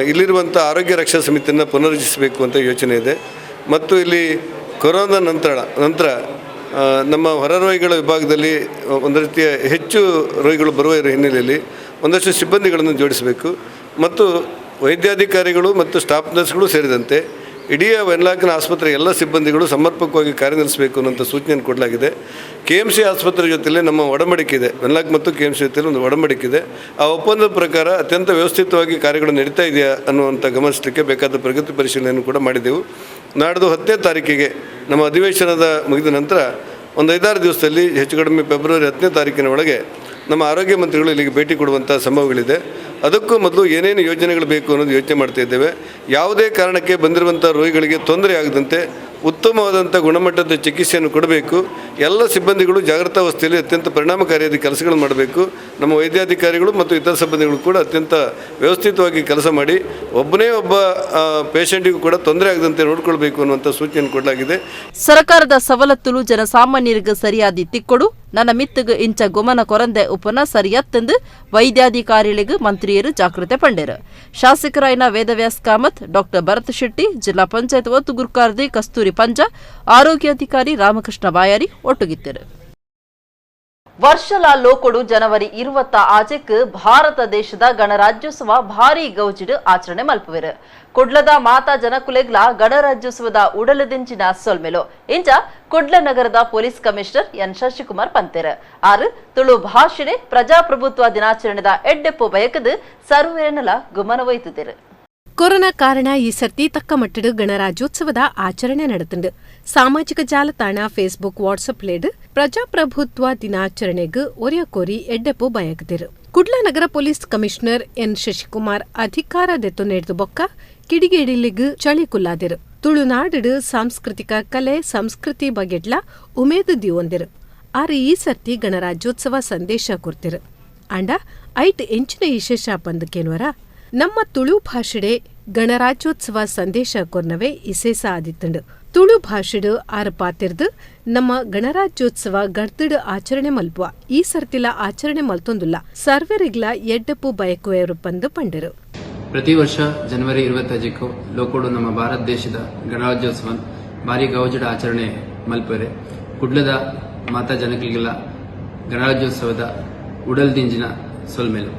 ಇಲ್ಲಿರುವಂಥ ಆರೋಗ್ಯ ರಕ್ಷಾ ಸಮಿತಿಯನ್ನು ಪುನರ್ರಚಿಸಬೇಕು ಅಂತ ಯೋಚನೆ ಇದೆ. ಮತ್ತು ಇಲ್ಲಿ ಕೊರೋನಾ ನಂತರ ನಮ್ಮ ಹೊರರೋಗಿಗಳ ವಿಭಾಗದಲ್ಲಿ ಒಂದು ರೀತಿಯ ಹೆಚ್ಚು ರೋಗಿಗಳು ಬರುವ ಹಿನ್ನೆಲೆಯಲ್ಲಿ ಒಂದಷ್ಟು ಸಿಬ್ಬಂದಿಗಳನ್ನು ಜೋಡಿಸಬೇಕು ಮತ್ತು ವೈದ್ಯಾಧಿಕಾರಿಗಳು ಮತ್ತು ಸ್ಟಾಫ್ ನರ್ಸ್ಗಳು ಸೇರಿದಂತೆ ಇಡೀ ವೆನ್ಲಾಕ್ನ ಆಸ್ಪತ್ರೆ ಎಲ್ಲ ಸಿಬ್ಬಂದಿಗಳು ಸಮರ್ಪಕವಾಗಿ ಕಾರ್ಯನಿರ್ವಹಿಸಬೇಕು ಅನ್ನೋಂಥ ಸೂಚನೆಯನ್ನು ಕೊಡಲಾಗಿದೆ. ಕೆಎಂಸಿ ಆಸ್ಪತ್ರೆ ಜೊತೆಯಲ್ಲಿ ನಮ್ಮ ಒಡಂಬಡಿಕೆ ಇದೆ. ವೆನ್ಲಾಕ್ ಮತ್ತು ಕೆಎಂಸಿ ಜೊತೆಯಲ್ಲಿ ಒಂದು ಒಡಂಬಡಿಕೆ ಇದೆ. ಆ ಒಪ್ಪಂದದ ಪ್ರಕಾರ ಅತ್ಯಂತ ವ್ಯವಸ್ಥಿತವಾಗಿ ಕಾರ್ಯಗಳು ನಡೀತಾ ಇದೆಯಾ ಅನ್ನುವಂಥ ಗಮನಿಸಲಿಕ್ಕೆ ಬೇಕಾದ ಪ್ರಗತಿ ಪರಿಶೀಲನೆಯನ್ನು ಕೂಡ ಮಾಡಿದೆವು. ನಾಡ್ದು 10ನೇ ತಾರೀಕಿಗೆ ನಮ್ಮ ಅಧಿವೇಶನದ ಮುಗಿದ ನಂತರ ಒಂದು 5-6 ದಿವಸದಲ್ಲಿ ಹೆಚ್ಚು ಕಡಿಮೆ ಫೆಬ್ರವರಿ 10ನೇ ತಾರೀಕಿನ ಒಳಗೆ ನಮ್ಮ ಆರೋಗ್ಯ ಮಂತ್ರಿಗಳು ಇಲ್ಲಿಗೆ ಭೇಟಿ ಕೊಡುವಂಥ ಸಂಭವಗಳಿದೆ. ಅದಕ್ಕೂ ಮೊದಲು ಏನೇನು ಯೋಜನೆಗಳು ಬೇಕು ಅನ್ನೋದು ಯೋಚನೆ ಮಾಡ್ತಾ ಇದ್ದೇವೆ. ಯಾವುದೇ ಕಾರಣಕ್ಕೆ ಬಂದಿರುವಂಥ ರೋಗಿಗಳಿಗೆ ತೊಂದರೆ ಆಗದಂತೆ ಉತ್ತಮವಾದಂಥ ಗುಣಮಟ್ಟದ ಚಿಕಿತ್ಸೆಯನ್ನು ಕೊಡಬೇಕು. ಎಲ್ಲ ಸಿಬ್ಬಂದಿಗಳು ಜಾಗೃತಾವಸ್ಥೆಯಲ್ಲಿ ಅತ್ಯಂತ ಪರಿಣಾಮಕಾರಿಯಾದ ಕೆಲಸಗಳನ್ನು ಮಾಡಬೇಕು. ನಮ್ಮ ವೈದ್ಯಾಧಿಕಾರಿಗಳು ಮತ್ತು ಇತರ ಸಿಬ್ಬಂದಿಗಳು ಕೂಡ ಅತ್ಯಂತ ವ್ಯವಸ್ಥಿತವಾಗಿ ಕೆಲಸ ಮಾಡಿ ಒಬ್ಬನೇ ಒಬ್ಬ ಪೇಷಂಟಿಗೂ ಕೂಡ ತೊಂದರೆ ಆಗದಂತೆ ನೋಡಿಕೊಳ್ಬೇಕು ಅನ್ನುವಂಥ ಸೂಚನೆಯನ್ನು ಕೊಡಲಾಗಿದೆ. ಸರ್ಕಾರದ ಸವಲತ್ತುಲು ಜನಸಾಮಾನ್ಯರಿಗೆ ಸರಿಯಾದಿ ತಿಕ್ಕೊಡು, ನನ್ನ ಮಿತ್ತಗ್ ಇಂಚ ಗುಮನ ಕೊರಂದೆ ಉಪನ ಸರಿಯತ್ತೆಂದು ವೈದ್ಯಾಧಿಕಾರಿಗಳಿಗೆ ಮಂತ್ರಿಯರು ಜಾಗೃತೆ ಪಂಡೇರು. ಶಾಸಕರಾಯನ ವೇದವ್ಯಾಸ್ ಕಾಮತ್, ಡಾಕ್ಟರ್ ಭರತ್ ಶೆಟ್ಟಿ, ಜಿಲ್ಲಾ ಪಂಚಾಯತ್ ಒತ್ತು ಗುರ್ಕಾರ್ದಿ ಕಸ್ತೂರಿ ಪಂಜ, ಆರೋಗ್ಯಾಧಿಕಾರಿ ರಾಮಕೃಷ್ಣ ಬಾಯಾರಿ ಒಟ್ಟುಗಿತ್ತರು. ವರ್ಷಲ ಲೋಕೊಡು ಜನವರಿ 26 ಭಾರತ ದೇಶದ ಗಣರಾಜ್ಯೋತ್ಸವ ಭಾರಿ ಗೌಜಿಡು ಆಚರಣೆ ಮಲ್ಪುವೆರು. ಕುಡ್ಲದ ಮಾತಾ ಜನಕುಲೆಗ್ಲ ಗಣರಾಜ್ಯೋತ್ಸವದ ಉಡಲದಿಂಚಿನ ಸೊಲ್ಮೆಲು ಇಂಚ ಕುಡ್ಲ ನಗರದ police commissioner N Shashikumar ಪಂತೇರು. ಆರು ತುಳು ಭಾಷೆಡೆ ಪ್ರಜಾಪ್ರಭುತ್ವ ದಿನಾಚರಣೆದ ಎಡ್ಡೆಪ್ಪು ಬಯಕದು ಸರ್ವೇರನೆಲ ಗುಮನ ಒಯ್ತುದಿರು. ಕೊರೋನಾ ಕಾರಣ ಈ ಸರ್ತಿ ತಕ್ಕ ಮಟ್ಟಡು ಗಣರಾಜ್ಯೋತ್ಸವದ ಆಚರಣೆ ನಡೆತುಂಡು. ಸಾಮಾಜಿಕ ಜಾಲತಾಣ Facebook, WhatsApp LED ಪ್ರಜಾಪ್ರಭುತ್ವ ದಿನಾಚರಣೆಗ್ ಒರಿಯ ಕೋರಿ ಎಡ್ಡೆಪ್ಪು ಬಯಕದಿರು. ಕುಡ್ಲ ನಗರ police commissioner N Shashikumar ಅಧಿಕಾರ ದೆತ್ತು ನೇಡ್ದು ಬೊಕ್ಕ ಕಿಡಿಗೇಡಿಲಿಗ್ ಚಳಿ ಕುಲ್ಲಾದಿರು. ತುಳುನಾಡು ಸಾಂಸ್ಕೃತಿಕ ಕಲೆ ಸಂಸ್ಕೃತಿ ಬಗೆಡ್ಲ ಉಮೇದು ದಿವೊಂದಿರು. ಆರು ಈ ಸರ್ತಿ ಗಣರಾಜ್ಯೋತ್ಸವ ಸಂದೇಶ ಕೊರ್ತಿರು. ಅಂಡ ಐಟ್ ಎಂಚಿನ ವಿಶೇಷ ಪಂದಕೇನ್ವರ ನಮ್ಮ ತುಳು ಭಾಷೆಡೆ ಗಣರಾಜ್ಯೋತ್ಸವ ಸಂದೇಶ ಕೊರ್ನವೇ ಇಸೇಸ ಆದಿತ್ತಂಡು. ತುಳು ಭಾಷೆಡು ಆರು ಪಾತಿರ್ದು ನಮ್ಮ ಗಣರಾಜ್ಯೋತ್ಸವ ಗರ್ದಡು ಆಚರಣೆ ಮಲ್ಪುವ ಈ ಸರ್ತಿಲ ಆಚರಣೆ ಮಲ್ತೊಂದುಲ್ಲ ಸರ್ವೆರಿಗ್ಲ ಎಡ್ಡಪ್ಪು ಬಯಕುವೆರು ಪಂದು ಪಂಡರು. ಪ್ರತಿ ವರ್ಷ ಜನವರಿ 25 ಲೋಕೋಡು ನಮ್ಮ ಭಾರತ ದೇಶದ ಗಣರಾಜ್ಯೋತ್ಸವ ಭಾರಿ ಗೌಜಡ ಆಚರಣೆ ಮಲ್ಪರೆ. ಕುಡ್ಲದ ಮಾತಾ ಜನಗಳಿಗೆಲ್ಲ ಗಣರಾಜ್ಯೋತ್ಸವದ ಉಡಲ್ದಿಂಜಿನ ಸೊಲ್ಮೆಲು.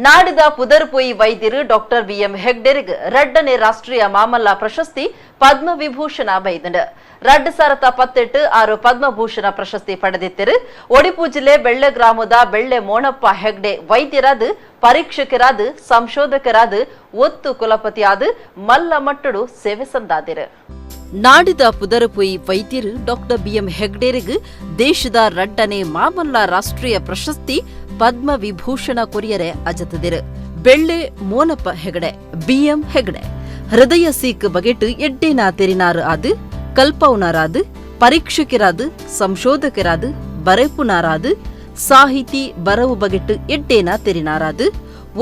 ನಾಡಿದ ಪುದರ್ಪೊಯಿ ವೈದ್ಯರು ಡಾಕ್ಟರ್ ಬಿಎಂ ಹೆಗ್ಡೆರಿಗ್ ರಡ್ಡನೆ ರಾಷ್ಟ್ರೀಯ ಮಾಮಲ್ಲ ಪ್ರಶಸ್ತಿ ಪದ್ಮವಿಭೂಷಣ ಬೈದಂಡು. 2018 6 ಪದ್ಮಭೂಷಣ ಪ್ರಶಸ್ತಿ ಪಡೆದಿದ್ದರು. ಒಡಿಪು ಜಿಲ್ಲೆ ಬೆಳ್ಳೆ ಗ್ರಾಮದ ಬೆಳ್ಳೆ ಮೋಣಪ್ಪ ಹೆಗ್ಡೆ ವೈದ್ಯರಾದ, ಪರೀಕ್ಷಕರಾದ, ಸಂಶೋಧಕರಾದ, ಒತ್ತು ಕುಲಪತಿಯಾದ ಮಲ್ಲ ಮಟ್ಟಡು ಸೇವೆ ಸಂದಾದಿರು. ನಾಡಿದ ಪುದರಪೊಯಿ ವೈದ್ಯರು ಡಾಕ್ಟರ್ ಬಿಎಂ ಹೆಗ್ಡೇರಿಗ್ ದೇಶದ ರಡ್ಡನೆ ಮಾಮಲ್ಲ ರಾಷ್ಟ್ರೀಯ ಪ್ರಶಸ್ತಿ ಪದ್ಮವಿಭೂಷಣ ಕೊರಿಯರೆ ಅಜತದಿರು. ಬೆಳ್ಳೆ ಮೋನಪ್ಪ ಹೆಗಡೆ ಬಿಎಂ ಹೆಗಡೆ ಹೃದಯ ಸೀಕ್ ಬಗೆಟ್ ಎಡ್ಡೇನ ತೆರಿನಾರು ಆದು, ಕಲ್ಪೌನಾರಾದು, ಪರೀಕ್ಷಕರಾದು, ಸಂಶೋಧಕರಾದು, ಬರೆಪುನಾರಾದು, ಸಾಹಿತಿ ಬರವು ಬಗೆಟ್ ಎಡ್ಡೇನ ತೆರಿನಾರಾದು,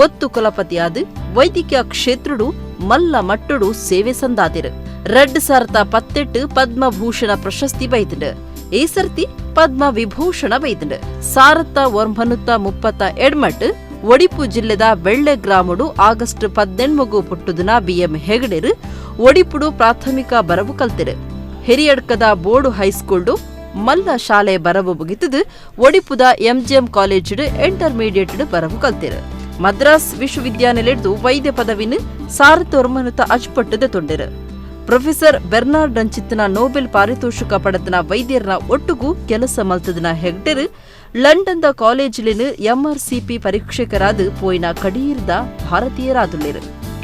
ಒತ್ತು ಕುಲಪತಿಯಾದು ವೈದ್ಯಕೀಯ ಕ್ಷೇತ್ರಡು ಮಲ್ಲ ಮಟ್ಟಡು ಸೇವೆ ಸಂದಾದಿರು. 2018 ಪದ್ಮಭೂಷಣ ಪ್ರಶಸ್ತಿ ಬೈದಂಡು. ಈ ಸರ್ತಿ ಪದ್ಮ ವಿಭೂಷಣ ಬೈದಂಡು. 1932 ಒಡಿಪು ಜಿಲ್ಲೆದ ಬೆಳ್ಳೆ ಗ್ರಾಮಡು ಆಗಸ್ಟ್ 18 ಪುಟ್ಟುದಿನ ಬಿಎಂ ಹೆಗಡೆರು ಒಡಿಪುಡು ಪ್ರಾಥಮಿಕ ಬರವು ಕಲ್ತಿರು. ಹಿರಿಯಡ್ಕದ ಬೋರ್ಡು ಹೈಸ್ಕೂಲ್ಡು ಮಲ್ಲ ಶಾಲೆ ಬರವು ಮುಗಿತದು ಒಡಿಪುದ MGM college intermediate ಬರವು ಕಲ್ತಿರು. ಮದ್ರಾಸ್ ವಿಶ್ವವಿದ್ಯಾನಿಲಯದ್ದು ವೈದ್ಯ ಪದವಿನ 1958 ತೊಂಡಿರು. ಪ್ರೊಫೆಸರ್ ಬೆರ್ನಾರ್ಡ್ ರಂಚಿತ್ನ ನೊಬೆಲ್ ಪಾರಿತೋಷಿಕ ಪಡೆದನ ವೈದ್ಯರನ ಒಟ್ಟುಗೂ ಕೆಲಸ ಮಲ್ತದನ ಹೆಗ್ಡೆರು ಲಂಡನ್ದ ಕಾಲೇಜಿಲಿನ ಎಂಆರ್ಸಿಪಿ ಪರೀಕ್ಷಕರಾದ ಪೋಯಿನ ಕಡೀರ್ದ ಭಾರತೀಯರಾದುಳ್ಳೇರು.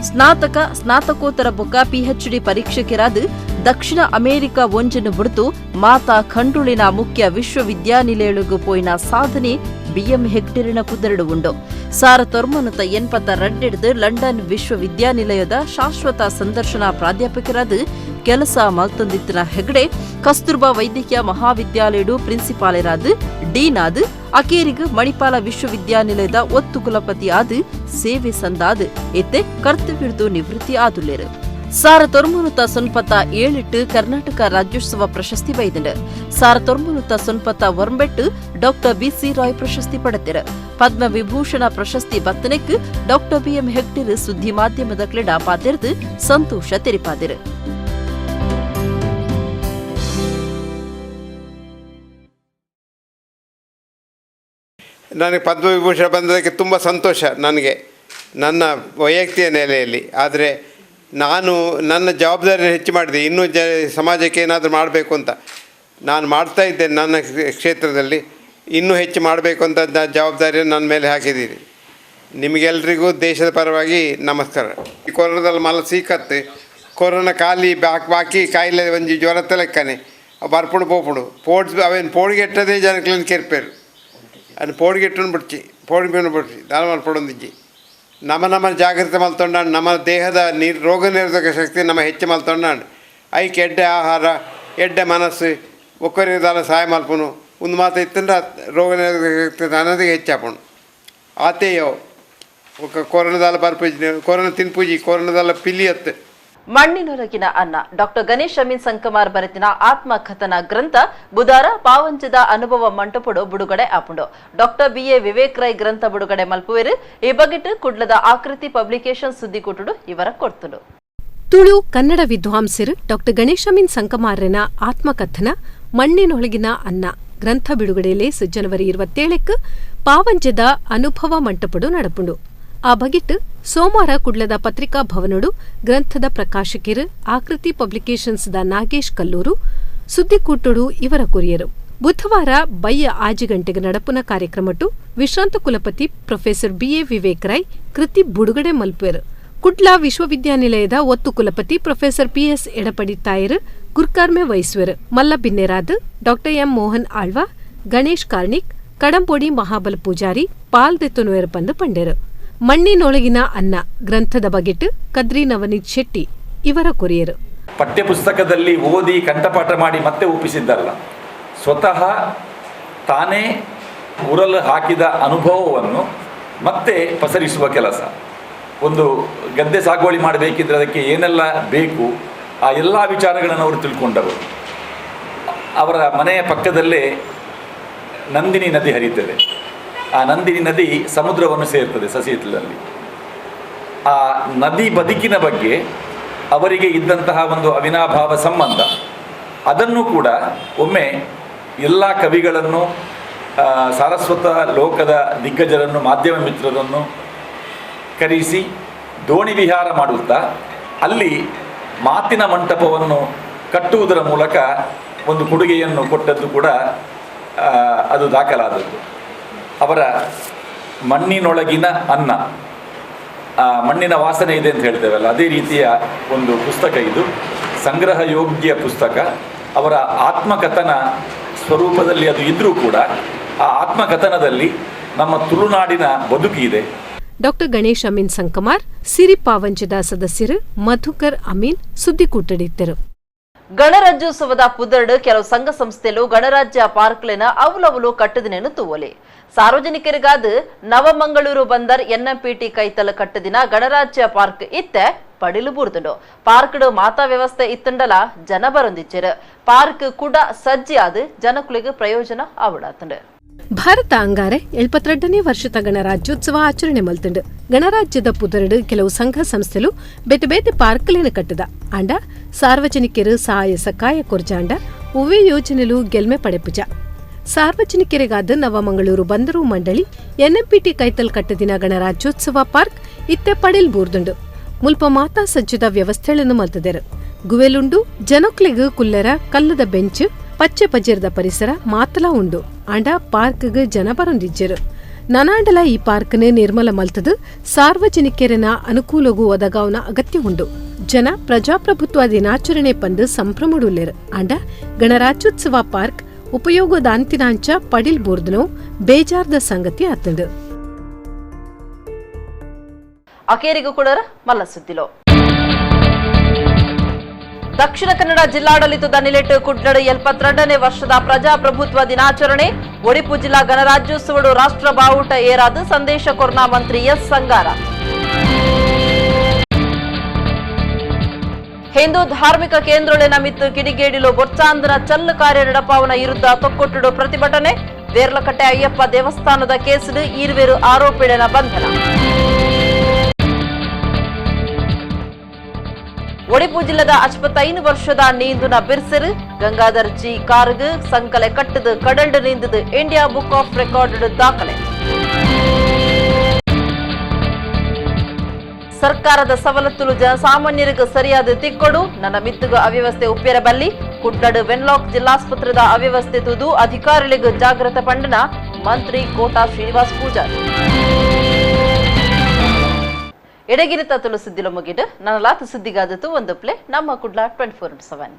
ಸ್ನಾತಕ, ಸ್ನಾತಕೋತ್ತರ ಬೊಕ್ಕ ಪಿಎಚ್ಡಿ ಪರೀಕ್ಷಕರಾದ ದಕ್ಷಿಣ ಅಮೆರಿಕ ಒಂಜನ್ನು ಬಿಡ್ತು ಮಾತಾ ಖಂಡುಳಿನ ಮುಖ್ಯ ವಿಶ್ವವಿದ್ಯಾನಿಲಯಗಳಿಗೂ ಪೋಯಿನ ಸಾಧನೆ ಬಿಎಂ ಹೆಗ್ಡೆರಿನ ಪುದರಡು ಉಂಡು. 1982 ಲಂಡನ್ ವಿಶ್ವವಿದ್ಯಾನಿಲಯದ ಶಾಶ್ವತ ಸಂದರ್ಶನ ಪ್ರಾಧ್ಯಾಪಕರಾದ ಕೆಲಸ ಮಲ್ತೊಂದಿತ್ತಿನ ಹೆಗ್ಡೆ ಕಸ್ತೂರ್ಬಾ ವೈದ್ಯಕೀಯ ಮಹಾವಿದ್ಯಾಲಯಡು ಪ್ರಿನ್ಸಿಪಾಲರಾದ, ಡೀನ್ ಆದ್, ಅಕೇರಿಗ್ ಮಣಿಪಾಲ ವಿಶ್ವವಿದ್ಯಾನಿಲಯದ ಒತ್ತು ಕುಲಪತಿ ಆದ್ ಸೇವೆ ಸಂದಾದ್ ಇತ್ತೆ ಕರ್ತವ್ಯದ್ದು ನಿವೃತ್ತಿ ಆದುಲ್ಲೇರು. 1997 Karnataka Rajyotsava ಪ್ರಶಸ್ತಿ ಬೈದಂಡು. 1999 ಡಾಕ್ಟರ್ ಬಿಸಿ ರಾಯ್ ಪ್ರಶಸ್ತಿ ಪಡೆದಿರು. ಪದ್ಮ ವಿಭೂಷಣ ಪ್ರಶಸ್ತಿ ಬತ್ತನೆಕ್ ಡಾಕ್ಟರ್ ಬಿಎಂ ಹೆಗ್ಡೆರ್ ಸುದ್ದಿ ಮಾಧ್ಯಮದ ಕ್ಲೆಡ ಪಾತೆರ್ದು ಸಂತೋಷ ತೆರಿಪಾದಿರು. ನನಗೆ ಪದ್ಮವಿಭೂಷಣ ಬಂದದಕ್ಕೆ ತುಂಬ ಸಂತೋಷ ನನಗೆ ನನ್ನ ವೈಯಕ್ತಿಕ ನೆಲೆಯಲ್ಲಿ. ಆದರೆ ನಾನು ನನ್ನ ಜವಾಬ್ದಾರಿಯನ್ನು ಹೆಚ್ಚು ಮಾಡಿದೆ, ಇನ್ನೂ ಸಮಾಜಕ್ಕೆ ಏನಾದರೂ ಮಾಡಬೇಕು ಅಂತ ನಾನು ಮಾಡ್ತಾ ಇದ್ದೇನೆ. ನನ್ನ ಕ್ಷೇತ್ರದಲ್ಲಿ ಇನ್ನೂ ಹೆಚ್ಚು ಮಾಡಬೇಕು ಅಂತ ಜವಾಬ್ದಾರಿಯನ್ನು ನನ್ನ ಮೇಲೆ ಹಾಕಿದ್ದೀರಿ. ನಿಮಗೆಲ್ರಿಗೂ ದೇಶದ ಪರವಾಗಿ ನಮಸ್ಕಾರ. ಈ ಕೊರೋನಾದಲ್ಲಿ ಮಲ ಸೀಕತ್ತು ಕೊರೋನಾ ಖಾಲಿ ಬಾಕಿ ಕಾಯಿಲೆ ಒಂಜಿ ಜ್ವರ ಲೆಕ್ಕನೆ ಬರ್ಪುಡು ಪೋಪುಡು ಪೋಡ್ಸ್ ಅವೇನು ಪೋಡಿಗೆಟ್ಟದೇ ಜನಕ್ಲೇನು ಕೆರ್ಪೇರು ಅದು ಪೋಡಿಗೆಟ್ಟನ್ನು ಬಿಡ್ಚಿ ಪೋಡಿ ಬಿಡ್ಚಿ ದಾನ ಮಲ್ಪಡೊಂದಿಜ್ಜಿ. ನಮ್ಮ ನಮ್ಮ ಜಾಗ್ರತೆ ಮಲ್ತೊಂಡಾಂಡ್ ನಮ್ಮ ದೇಹದ ರೋಗ ನಿರೋಧಕ ಶಕ್ತಿ ನಮ್ಮ ಹೆಚ್ಚು ಮಲ್ತೊಂಡಾಂಡ್ ಐಕ್ ಎಡ್ಡೆ ಆಹಾರ ಎಡ್ಡೆ ಮನಸ್ಸು ಒಕ್ಕರಿಗೆ ದಾಲ ಸಹಾಯ ಮಲ್ಪುನು ಒಂದು ಮಾತು ಇತ್ತಂದ್ರೆ ರೋಗ ನಿರೋಧಕ ಶಕ್ತಿ ಅನ್ನೋದಿಗೆ ಹೆಚ್ಚಾಪುಂಡು. ಆತೆಯೋ ಒಕ್ಕ ಕೊರೋನಾದಾಲ ಬರ್ಪೂಜಿ ಕೊರೋನಾ ತಿನ್ಪೂಜಿ ಕೊರೋನಾದಾಲ ಪಿಲಿಯತ್ತೆ. ಮಣ್ಣಿನೊಳಗಿನ ಅನ್ನ ಡಾಕ್ಟರ್ ಗಣೇಶ್ ಅಮೀನ್ ಸಂಕಮಾರ್ ಬರೆತಿನ ಆತ್ಮಕಥನ ಗ್ರಂಥ ಬುಧಾರ ಪಾವಂಜದ ಅನುಭವ ಮಂಟಪಡು ಬಿಡುಗಡೆ ಆಪುಂಡು. ಡಾಕ್ಟರ್ ಬಿಎ ವಿವೇಕ್ ರೈ ಗ್ರಂಥ ಬಿಡುಗಡೆ ಮಲ್ಪುವೆರು. ಈ ಬಗೆಟ್ ಕುಡ್ಲದ ಆಕೃತಿ ಪಬ್ಲಿಕೇಶನ್ ಸುದ್ದಿಕೂಟುಡು ಇವರ ಕೊಡ್ತುಂಡು. ತುಳು ಕನ್ನಡ ವಿದ್ವಾಂಸರು ಡಾಕ್ಟರ್ ಗಣೇಶ್ ಅಮೀನ್ ಸಂಕಮಾರನ ಆತ್ಮಕಥನ ಮಣ್ಣಿನೊಳಗಿನ ಅನ್ನ ಗ್ರಂಥ ಬಿಡುಗಡೆಯಲ್ಲಿ ಜನವರಿ 27 ಪಾವಂಜದ ಅನುಭವ ಮಂಟಪಡು ನಡಪುಂಡು. ಆ ಬಗೆಟ್ ಸೋಮವಾರ ಕುಡ್ಲದ ಪತ್ರಿಕಾ ಭವನಡು ಗ್ರಂಥದ ಪ್ರಕಾಶಕಿರು ಆಕೃತಿ ಪಬ್ಲಿಕೇಶನ್ಸ್ದ ನಾಗೇಶ್ ಕಲ್ಲೂರು ಸುದ್ದಿಕೂಟುಡು ಇವರ ಕೊರಿಯರು. ಬುಧವಾರ ಬಯ್ಯ 5 ಗಂಟೆಗೆ ನಡಪುನ ಕಾರ್ಯಕ್ರಮಟು ವಿಶ್ರಾಂತ ಕುಲಪತಿ ಪ್ರೊಫೆಸರ್ ಬಿಎ ವಿವೇಕ್ ರೈ ಕೃತಿ ಬುಡುಗಡೆ ಮಲ್ಪೆರು. ಕುಡ್ಲ ವಿಶ್ವವಿದ್ಯಾನಿಲಯದ ಒತ್ತು ಕುಲಪತಿ ಪ್ರೊಫೆಸರ್ ಪಿಎಸ್ ಎಡಪಡಿ ತಾಯರು ಗುರ್ಕಾರ್ಮೆ ವಹಿಸುವರು. ಮಲ್ಲ ಬಿನ್ನೆರಾದ್ ಡಾಕ್ಟರ್ ಎಂ ಮೋಹನ್ ಆಳ್ವ, ಗಣೇಶ್ ಕಾರ್ಣಿಕ್, ಕಡಂಪೊಡಿ ಮಹಾಬಲ ಪೂಜಾರಿ ಪಾಲ್ದೆತ್ತುನುವೆರ್ ಪಂದು ಪಂಡೆರು. ಮಣ್ಣಿನೊಳಗಿನ ಅನ್ನ ಗ್ರಂಥದ ಬಗೆಟ್ ಕದ್ರಿ ನವನೀತ್ ಶೆಟ್ಟಿ ಇವರ ಕೊರಿಯರು. ಪಠ್ಯಪುಸ್ತಕದಲ್ಲಿ ಓದಿ ಕಂಠಪಾಠ ಮಾಡಿ ಮತ್ತೆ ಒಪ್ಪಿಸಿದ್ದಲ್ಲ, ಸ್ವತಃ ತಾನೇ ಉರಲು ಹಾಕಿದ ಅನುಭವವನ್ನು ಮತ್ತೆ ಪಸರಿಸುವ ಕೆಲಸ. ಒಂದು ಗದ್ದೆ ಸಾಗುವಳಿ ಮಾಡಬೇಕಿದ್ರೆ ಅದಕ್ಕೆ ಏನೆಲ್ಲ ಬೇಕು ಆ ಎಲ್ಲ ವಿಚಾರಗಳನ್ನು ಅವರು ತಿಳ್ಕೊಂಡವರು. ಅವರ ಮನೆಯ ಪಕ್ಕದಲ್ಲೇ ನಂದಿನಿ ನದಿ ಹರಿಯುತ್ತದೆ. ಆ ನಂದಿನಿ ನದಿ ಸಮುದ್ರವನ್ನು ಸೇರ್ತದೆ ಸಸಿಹಿತ್ಲಲ್ಲಿ. ಆ ನದಿ ಬದುಕಿನ ಬಗ್ಗೆ ಅವರಿಗೆ ಇದ್ದಂತಹ ಒಂದು ಅವಿನಾಭಾವ ಸಂಬಂಧ, ಅದನ್ನು ಕೂಡ ಒಮ್ಮೆ ಎಲ್ಲ ಕವಿಗಳನ್ನು, ಸಾರಸ್ವತ ಲೋಕದ ದಿಗ್ಗಜರನ್ನು, ಮಾಧ್ಯಮ ಮಿತ್ರರನ್ನು ಕರೆಸಿ ದೋಣಿ ವಿಹಾರ ಮಾಡುತ್ತಾ ಅಲ್ಲಿ ಮಾತಿನ ಮಂಟಪವನ್ನು ಕಟ್ಟುವುದರ ಮೂಲಕ ಒಂದು ಕೊಡುಗೆಯನ್ನು ಕೊಟ್ಟದ್ದು ಕೂಡ ಅದು ದಾಖಲಾದದ್ದು. ಅವರ ಮಣ್ಣಿನೊಳಗಿನ ಅನ್ನ, ಆ ಮಣ್ಣಿನ ವಾಸನೆ ಇದೆ ಅಂತ ಹೇಳ್ತೇವಲ್ಲ, ಅದೇ ರೀತಿಯ ಒಂದು ಪುಸ್ತಕ ಇದು. ಸಂಗ್ರಹ ಯೋಗ್ಯ ಪುಸ್ತಕ. ಅವರ ಆತ್ಮಕಥನ ಸ್ವರೂಪದಲ್ಲಿ ಅದು ಇದ್ದರೂ ಕೂಡ ಆ ಆತ್ಮಕಥನದಲ್ಲಿ ನಮ್ಮ ತುಳುನಾಡಿನ ಬದುಕಿದೆ. ಡಾಕ್ಟರ್ ಗಣೇಶ್ ಅಮೀನ್ ಸಂಕಮಾರ್, ಸಿರಿ ಪಾವಂಜದ ಸದಸ್ಯರು ಮಧುಕರ್ ಅಮೀನ್ ಸುದ್ದಿಕೂಟಡಿತ್ತರು. ಗಣರಾಜ್ಯೋತ್ಸವದ ಪುದರ್ಡು ಕೆಲವು ಸಂಘ ಸಂಸ್ಥೆಲು ಗಣರಾಜ್ಯ ಪಾರ್ಕ್ಲೆನ ಅವಲವಲು ಕಟ್ಟದಿನೇನು ತೂವಲೆ. ಸಾರ್ವಜನಿಕರಿಗಾದ ನವಮಂಗಳೂರು ಬಂದರ್ ಎನ್ಎಂಪಿಟಿ ಕೈತಲ ಕಟ್ಟದಿನ ಗಣರಾಜ್ಯ ಪಾರ್ಕ್ ಇತ್ತೆ ಪಡಿಲು ಬೂರ್ದುಂಡು. ಪಾರ್ಕ್ಡ್ ಮಾತಾ ವ್ಯವಸ್ಥೆ ಇತ್ತಂಡಲ ಜನ ಬರೊಂದಿಚ್ಚರು. ಪಾರ್ಕ್ ಕೂಡ ಸಜ್ಜಿಯಾದ ಜನಕುಲಿಗೆ ಪ್ರಯೋಜನ ಆವಡಾತಂಡು. ಭಾರತ ಅಂಗಾರೆ 72ನೇ ವರ್ಷದ ಗಣರಾಜ್ಯೋತ್ಸವ ಆಚರಣೆ ಮಲ್ತುಂಡು. ಗಣರಾಜ್ಯದ ಪುದರ್ಡು ಕೆಲವು ಸಂಘ ಸಂಸ್ಥೆಲು ಬೇತೆ ಬೇತೆ ಪಾರ್ಕ್ಲೇನ ಕಟ್ಟದ ಆಂಡ ಸಾರ್ವಜನಿಕರು ಸಹಾಯ ಸಕಾಯ ಕೊರ್ಜಾಂಡ ಒವ್ವೇ ಯೋಜನೆಲು ಗೆಲ್ಮೆ ಪಡೆಪುಜ. ಸಾರ್ವಜನಿಕರಿಗಾದ ನವಮಂಗಳೂರು ಬಂದರು ಮಂಡಳಿ ಎನ್ಎಂಪಿಟಿ ಕೈತಲ್ ಕಟ್ಟದಿನ ಗಣರಾಜ್ಯೋತ್ಸವ ಪಾರ್ಕ್ ಇತ್ತೆ ಪಡೆಲ್ ಬೂರ್ದುಂಡು. ಮುಲ್ಪ ಮಾತಾ ಸಜ್ಜದ ವ್ಯವಸ್ಥೆಗಳನ್ನು ಮಲ್ತದೆರು. ಗುವೆಲುಂಡು, ಜನಕ್ಲೆಗ್ ಕುಲ್ಲೆರ ಕಲ್ಲದ ಬೆಂಚ್, ಪಚ್ಚೆ ಪಜೆರದ ಪರಿಸರ ಮಾತಲಾ ಉಂಡು. ಆಂಡ ಪಾರ್ಕ್ಗ್ ಜನ ಬರೊಂದಿಜ್ಜೆರು. ನನಾಂಡಲ ಈ ಪಾರ್ಕ್ನೆ ನಿರ್ಮಲ ಮಲ್ತದು ಸಾರ್ವಜನಿಕರಿನ ಅನುಕೂಲಗೂ ಒದಗಾವನ ಅಗತ್ಯ ಉಂಡು. ಜನ ಪ್ರಜಾಪ್ರಭುತ್ವ ದಿನಾಚರಣೆ ಪಂದು ಸಂಭ್ರಮಡುಲ್ಲೆರು. ಆಂಡ ಗಣರಾಜ್ಯೋತ್ಸವ ಪಾರ್ಕ್ ಉಪಯೋಗದಾಂತಿನಾಂಚ ಪಡಿಲ್ ಬೋರ್ದನೋ ಬೇಜಾರ್ದ ಸಂಗತಿ ಆತಂಡು. ಅಕೇರಿಗೂ ಕೂಡ ಮಲ್ಲ ಸುದ್ದಿಲೋ. ದಕ್ಷಿಣ ಕನ್ನಡ ಜಿಲ್ಲಾಡಳಿತದ ನಿಲೆಟ್ ಕುಡ್ಲಡು 72ನೇ ವರ್ಷದ ಪ್ರಜಾಪ್ರಭುತ್ವ ದಿನಾಚರಣೆ. ಒಡಿಪು ಜಿಲ್ಲಾ ಗಣರಾಜ್ಯೋತ್ಸವಡು ರಾಷ್ಟ್ರ ಬಾವುಟ ಏರಾದ ಸಂದೇಶ ಕೊರ್ನಾ ಮಂತ್ರಿ ಎಸ್ ಸಂಗಾರ. ಹಿಂದೂ ಧಾರ್ಮಿಕ ಕೇಂದ್ರೊಳೆನ ಮಿತ್ತು ಕಿಡಿಗೇಡಿಲು ಬೊರ್ಚಾಂದನ ಚಲ್ಲು ಕಾರ್ಯ ನಡಪಾವನ ವಿರುದ್ಧ ತೊಕ್ಕೊಟ್ಟುಡು ಪ್ರತಿಭಟನೆ. ದೇರ್ಲಕಟ್ಟೆ ಅಯ್ಯಪ್ಪ ದೇವಸ್ಥಾನದ ಕೇಸಿಡು ಈರ್ವೇರು ಆರೋಪಿಳೆನ ಬಂಧನ. ಒಡಿಪು ಜಿಲ್ಲೆದ 65 ವರ್ಷದ ನೀಂದುನ ಬಿರ್ಸೆರು ಗಂಗಾಧರ್ ಜಿ ಕಾರುಗು ಸಂಕಲೆ ಕಟ್ಟದು ಕಡಲ್ಡು ನೀಂದುದು ಇಂಡಿಯಾ ಬುಕ್ ಆಫ್ ರೆಕಾರ್ಡ್ ದಾಖಲೆ. ಸರ್ಕಾರದ ಸವಲತ್ತುಲು ಜನಸಾಮಾನ್ಯರಿಗೆ ಸರಿಯಾದ ತಿಕ್ಕೊಡು, ನನ್ನ ಮಿತ್ತುಗು ಅವ್ಯವಸ್ಥೆ ಉಪ್ಪೇರಬಲ್ಲಿ. ಕುಡ್ಲಡು ವೆನ್ಲಾಕ್ ಜಿಲ್ಲಾಸ್ಪತ್ರೆದ ಅವ್ಯವಸ್ಥೆ ತುದು ಅಧಿಕಾರಿಗಳಿಗೆ ಜಾಗೃತ ಪಂಡನ ಮಂತ್ರಿ ಕೋಟಾ ಶ್ರೀನಿವಾಸ್ ಪೂಜಾರಿ. ಎಡಗಿರಿತ ತುಳು ಸುದ್ದಿಲ ಮುಗಿಡು ನನ್ನ ಲಾತು ಸುದ್ದಿಗಾದತು ಒಂದು ಪ್ಲೇ ನಮ್ಮ ಕುಡ್ಲ 24x7.